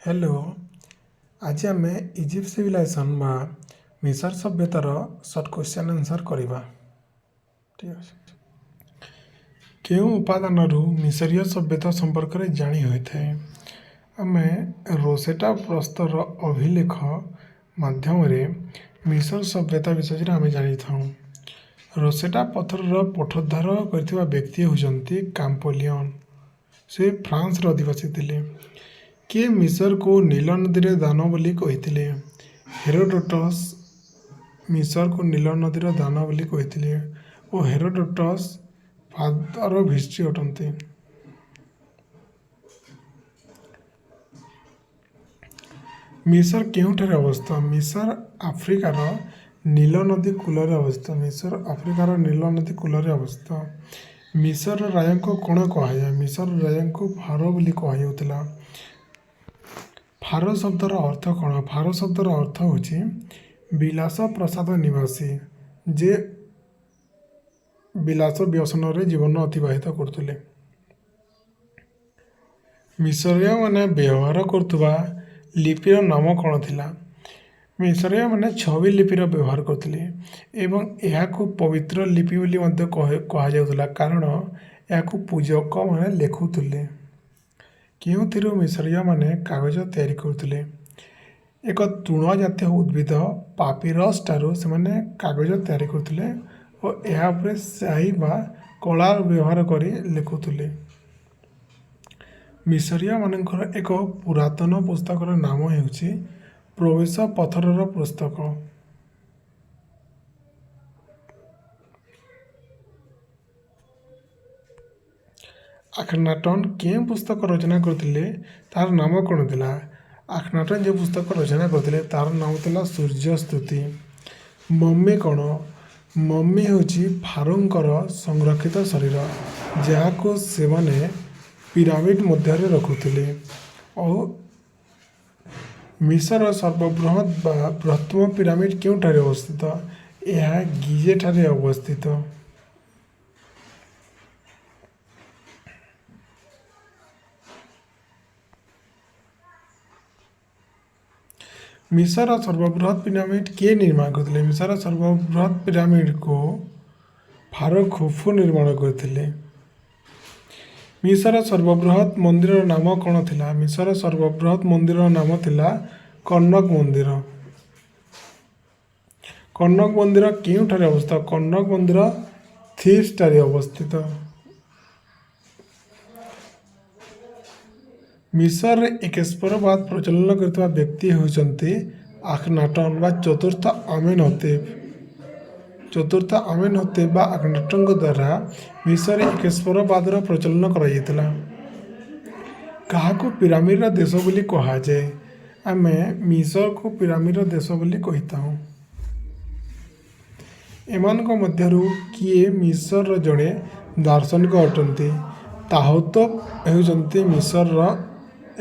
Hello, ଆଜି ଆମେ Egypt civilisation ବା ମିଶର ସଭ୍ୟତାର ସର୍ଟ କ୍ୱେଶ୍ଚନ୍ ଆନ୍ସର୍ କରିବା। ଠିକ୍ ଅଛି। କେଉଁ ଉପାଦାନରୁ ମିଶରୀୟ ସଭ୍ୟତା ସମ୍ପର୍କରେ ଜାଣି ହୋଇଥାଏ? ଆମେ ରୋସେଟା ପ୍ରସ୍ତର ଅଭିଲେଖ ମାଧ୍ୟମରେ ମିଶର ସଭ୍ୟତା ବିଷୟରେ ଆମେ ଜାଣିଥାଉ। ରୋସେଟା ପଥରର ପଠୋଦ୍ଧାର କରିଥିବା ବ୍ୟକ୍ତି ହେଉଛନ୍ତି କାମ୍ପୋଲିଅନ୍। ସେ ଫ୍ରାନ୍ସର ଅଧିବାସୀ ଥିଲେ। କିଏ ମିଶରକୁ ନୀଲ ନଦୀରେ ଦାନ ବୋଲି କହିଥିଲେ? ହେରୋଡୋଟସ୍ ମିଶରକୁ ନୀଲ ନଦୀର ଦାନ ବୋଲି କହିଥିଲେ ଓ ହେରୋଡୋଟସ୍ ଫାଦର ଅଫ୍ ହିଷ୍ଟ୍ରି ଅଟନ୍ତି। ମିଶର କେଉଁଠାରେ ଅବସ୍ଥିତ? ମିଶର ଆଫ୍ରିକାର ନୀଲ ନଦୀ କୂଳରେ ଅବସ୍ଥିତ। ମିଶର ଆଫ୍ରିକାର ନୀଲ ନଦୀ କୂଳରେ ଅବସ୍ଥିତ। ମିଶରର ରାଜାଙ୍କୁ କ'ଣ କୁହାଯାଏ? ମିଶର ରାଜାଙ୍କୁ ଫାରୋ ବୋଲି କୁହାଯାଉଥିଲା। ଫାରୋ ଶବ୍ଦର ଅର୍ଥ କ'ଣ? ଫାରୋ ଶବ୍ଦର ଅର୍ଥ ହେଉଛି ବିଳାସ ପ୍ରସାଦ ନିବାସୀ, ଯେ ବିଳାସ ବ୍ୟସନରେ ଜୀବନ ଅତିବାହିତ କରୁଥିଲେ। ମିଶରୀୟମାନେ ବ୍ୟବହାର କରୁଥିବା ଲିପିର ନାମ କ'ଣ ଥିଲା? ମିଶରୀୟମାନେ ଛବି ଲିପିର ବ୍ୟବହାର କରୁଥିଲେ ଏବଂ ଏହାକୁ ପବିତ୍ର ଲିପି ବୋଲି ମଧ୍ୟ କୁହାଯାଉଥିଲା, କାରଣ ଏହାକୁ ପୂଜକମାନେ ଲେଖୁଥିଲେ। କେଉଁଥିରୁ ମିଶରୀୟମାନେ କାଗଜ ତିଆରି କରୁଥିଲେ? ଏକ ତୃଣ ଜାତୀୟ ଉଦ୍ଭିଦ ପାପିରସ୍ ଠାରୁ ସେମାନେ କାଗଜ ତିଆରି କରୁଥିଲେ ଓ ଏହା ଉପରେ ସ୍ୟାହି ବା କଳା ବ୍ୟବହାର କରି ଲେଖୁଥିଲେ। ମିଶରୀୟମାନଙ୍କର ଏକ ପୁରାତନ ପୁସ୍ତକର ନାମ ହେଉଛି ପ୍ରବେଶ ପଥରର ପୁସ୍ତକ। ଆଖନାଟନ୍ କେଉଁ ପୁସ୍ତକ ରଚନା କରିଥିଲେ? ତାର ନାମ କ'ଣ ଥିଲା? ଆଖନାଟନ୍ ଯେଉଁ ପୁସ୍ତକ ରଚନା କରିଥିଲେ, ତାର ନାମ ଥିଲା ସୂର୍ଯ୍ୟସ୍ତୁତି। ମମି କ'ଣ? ମମି ହେଉଛି ଫାରୋଙ୍କର ସଂରକ୍ଷିତ ଶରୀର, ଯାହାକୁ ସେମାନେ ପିରାମିଡ଼ ମଧ୍ୟରେ ରଖୁଥିଲେ। ଓ ମିଶରର ସର୍ବବୃହତ ବା ବୃହତ୍ତମ ପିରାମିଡ଼ କେଉଁଠାରେ ଅବସ୍ଥିତ? ଏହା ଗିଜେଠାରେ ଅବସ୍ଥିତ। ମିଶରର ସର୍ବବୃହତ ପିରାମିଡ଼ କିଏ ନିର୍ମାଣ କରିଥିଲେ? ମିଶରର ସର୍ବବୃହତ ପିରାମିଡ଼କୁ ଫାରୋ ଖୁଫୁ ନିର୍ମାଣ କରିଥିଲେ। ମିଶର ସର୍ବବୃହତ ମନ୍ଦିରର ନାମ କ'ଣ ଥିଲା? ମିଶର ସର୍ବବୃହତ ମନ୍ଦିରର ନାମ ଥିଲା କର୍ଣ୍ଣକ ମନ୍ଦିର। କର୍ଣ୍ଣକ ମନ୍ଦିର କେଉଁଠାରେ ଅବସ୍ଥିତ? କର୍ଣ୍ଣକ ମନ୍ଦିର ଥିବ୍ସଠାରେ ଅବସ୍ଥିତ। ମିଶରରେ ଏକେଶ୍ୱରବାଦ ପ୍ରଚଳନ କରିଥିବା ବ୍ୟକ୍ତି ହେଉଛନ୍ତି ଆଖନାଟନ୍ ବା ଚତୁର୍ଥ ଆମେନହୋତେପ। ଚତୁର୍ଥ ଆମେନହୋତେପ ବା ଆଖନାଟନ୍ଙ୍କ ଦ୍ୱାରା ମିଶରରେ ଏକେଶ୍ୱରବାଦର ପ୍ରଚଳନ କରାଯାଇଥିଲା। କାହାକୁ ପିରାମିଡ଼ର ଦେଶ ବୋଲି କୁହାଯାଏ? ଆମେ ମିଶରକୁ ପିରାମିଡ଼ର ଦେଶ ବୋଲି କହିଥାଉ। ଏମାନଙ୍କ ମଧ୍ୟରୁ କିଏ ମିଶରର ଜଣେ ଦାର୍ଶନିକ ଅଟନ୍ତି? ତାହୋତୋପ ହେଉଛନ୍ତି ମିଶରର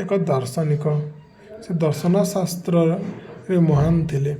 ଏକ ଦାର୍ଶନିକ। ସେ ଦର୍ଶନ ଶାସ୍ତ୍ରରେ ମହାନ ଥିଲେ।